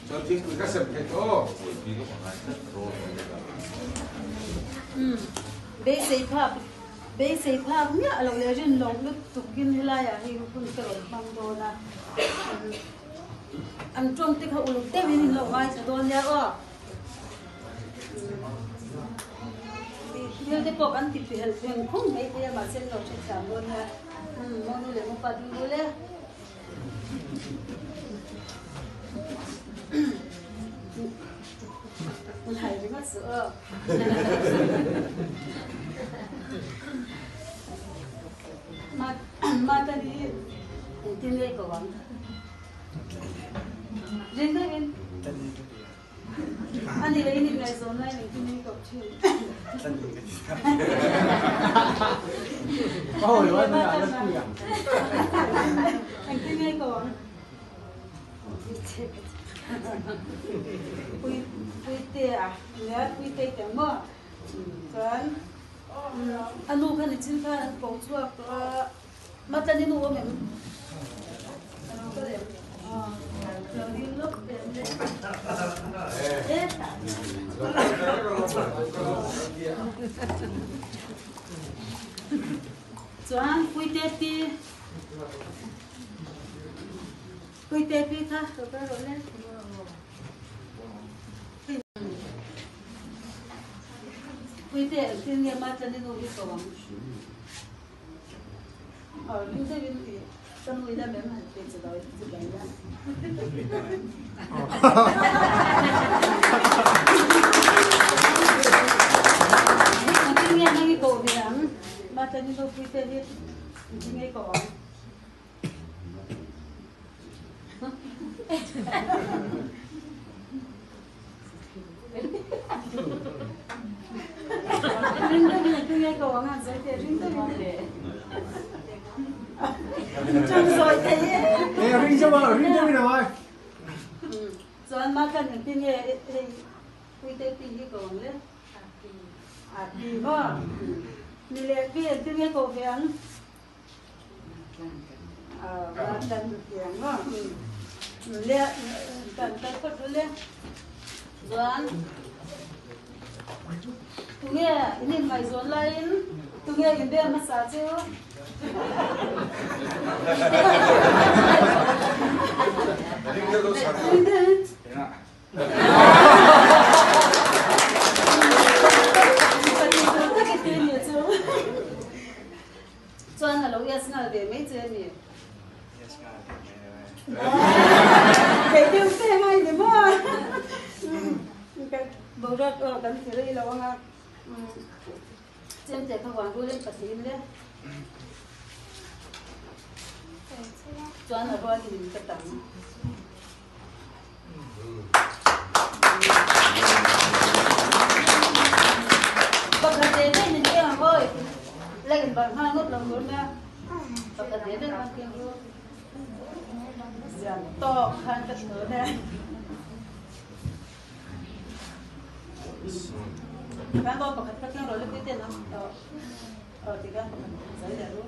Chuan thingpui ka sem thei tawh aw. Beisei phak beisei phak miah lo leh rin loh lutukin helaiah hei hun ka rawn hmang dawn a, an tawng te kha uluk deuhin in lo ngaithla dawn nia aw. Thil te pawh kan ti hel pheng phung mai thei a mahse an lo hrethiam dawn nia. Monu leh Mopa ding dul e. Lai ringawt suh aw. Mata hi engtin nge ko ang? Ring deuhin. Ani leh in inngaihzawn lai engtin nge ko thin? Engtin nge ko ang? Puitea nia Puitei te ang maw chuan a nu kha nichin khan an ko chhuak tawh a Matlani nu awm em? A lo kal em? Lo ding lawk em le? Chuan Puitea pi Puite pi kha ka kal rawh le. Puite engtin nge Matlani nu hi ko ang? Aw ring deuhin i ka nu ina mem han pe che lo che bai la. Engtin nge nang i ko ve ang? Matlani nu Puite hi engtin nge i ko ang? Chuan mah kan engtin nge hei puite pi hi ko ang le a pi maw ni leh pi engtin nge ko ve ang. Tunge in inngaihzawn laiin tunge in bel hmasa chu? Chuan a lo yes nghal ve mai che a ni. Yes nghal ve mai lo e. Kei deuh fe ngai ni maw? Boruak aw kan ti rei lo anga chemte kha huan rulin patling le. Chuan a rualin in ka tam. Pakhat ve ve min keng ang awi. Lek in bar nghal ngawt lo tur nia. Pakhat ve ve khan keng ru. Zian tawk khan ka ti dawn e. Khan aw pakhat ka keng rawh le pui ten ang. Aw ti khan pakhat zai leh ru.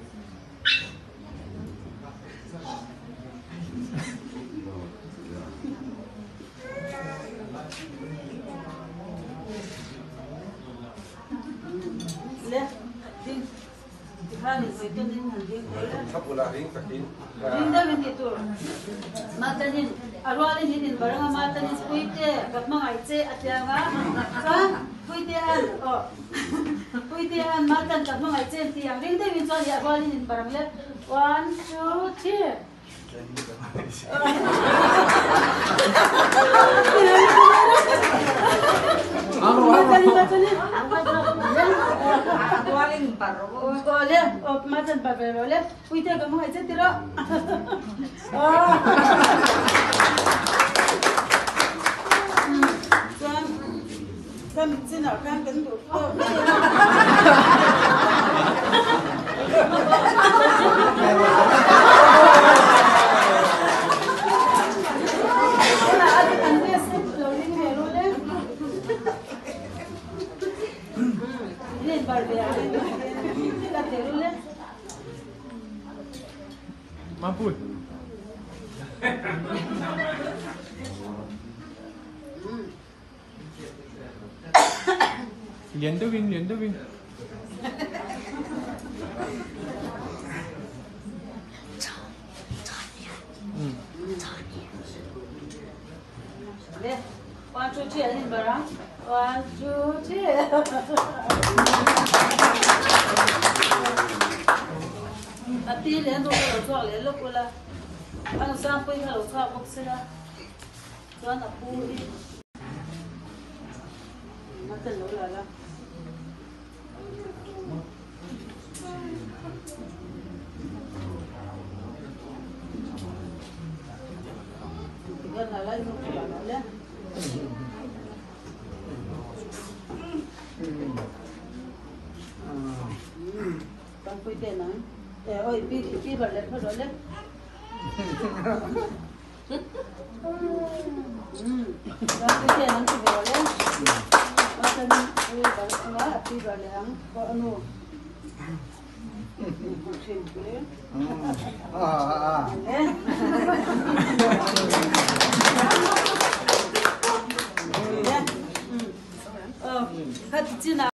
One, two, three. Mampui. Lian deuhin, lian deuhin. One, two, three, an inbar ang. One, two, three. A pi leh a nu kha lo chhuak leh lawk ula, a nu Sangpuii kha lo chhuak bawk sela, chuan a pu hi a tel lo la la.